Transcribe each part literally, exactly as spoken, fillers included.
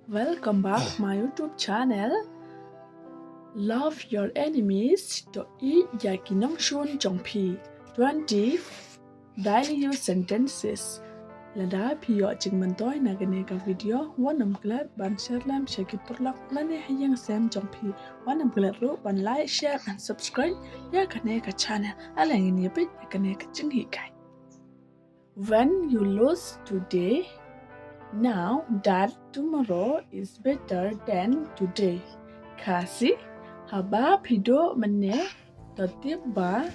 Welcome back my YouTube channel. Love your enemies, to ïeit ïa ki nongshun jong phi. Twenty daily use sentences. Lada phi ïoh jingmyntoi na kane ka video, wat nym klet ban share lem sha ki paralok lane ha ïing sem jong phi. Wat nym klet ruh ban like, share and subscribe ïa kane ka channel. Ale ngin ïa peit ïa kane ka jinghikai. When you lose today, know that tomorrow is better than today. Khasi, haba phi duh mynne, to tip ba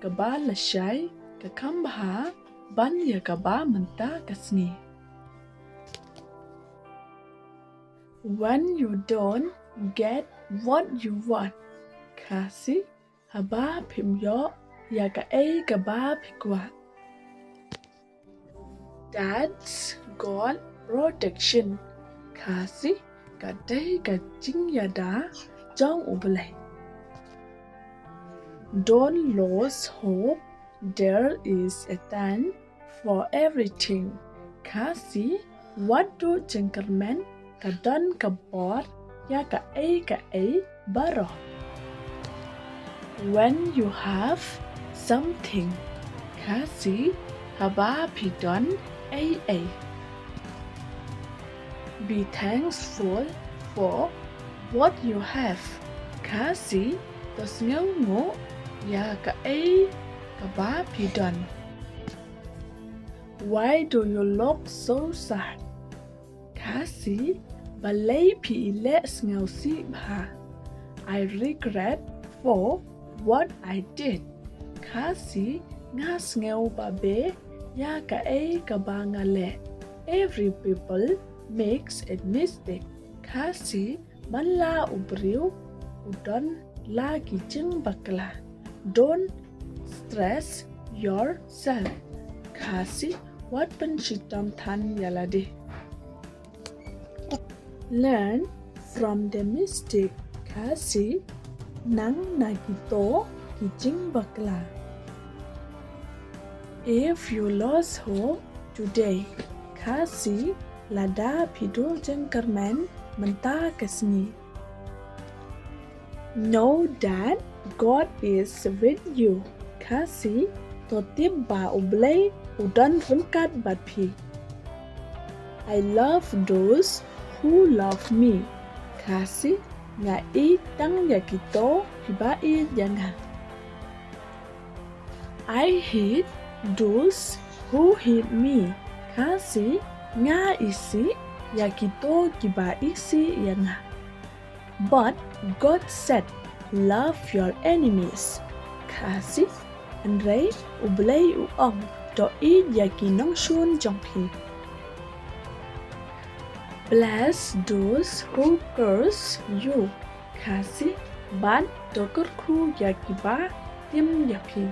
kaba lashai ka kham bha ban ïa kaba mynta ka sngi. When you don't get what you want, Khasi, haba phim ïoh ïa kaei kaba phi kwah. That's God protection. Khasi, ka dei ka jingïada jong U Blei. Don't lose hope. There is a time for everything. Khasi, wat duh jingkyrmen, ka don ka bor ïa kaei kaei baroh. When you have something, Khasi, haba phi don ei ei. Be thankful for what you have. Khasi, to sngewnguh ïa kaei kaba phi don. Why do you look so sad? Khasi, balei phi ïaleh sngewsih bha? I regret for what I did. Khasi, nga sngew babe ïa kaei kaba nga leh. Every people makes a mistake. Khasi, man la u briew u don la ki jingbakla. Don't stress yourself. Khasi, wat pynshitom than ïa lade. Learn from the mistake. Khasi, nang na kito ki jingbakla. If you lost hope today, Khasi, lada phi duh jingkyrmen mynta ka sngi, know that God is with you. Khasi, to tip ba U Blei u don ryngkat bad phi. I love those who love me. Khasi, nga ïeit tang ïa kito kiba ïeit ïa nga. I hate those who hate me. Khasi, nga isih ïa kito kiba isih ïa nga. But God said, love your enemies. Khasi, hynrei U Blei u ong, to ïeit ïa ki nongshun jong phi. Bless those who curse you. Khasi, bad to kyrkhu ïa kiba tim ïa phi.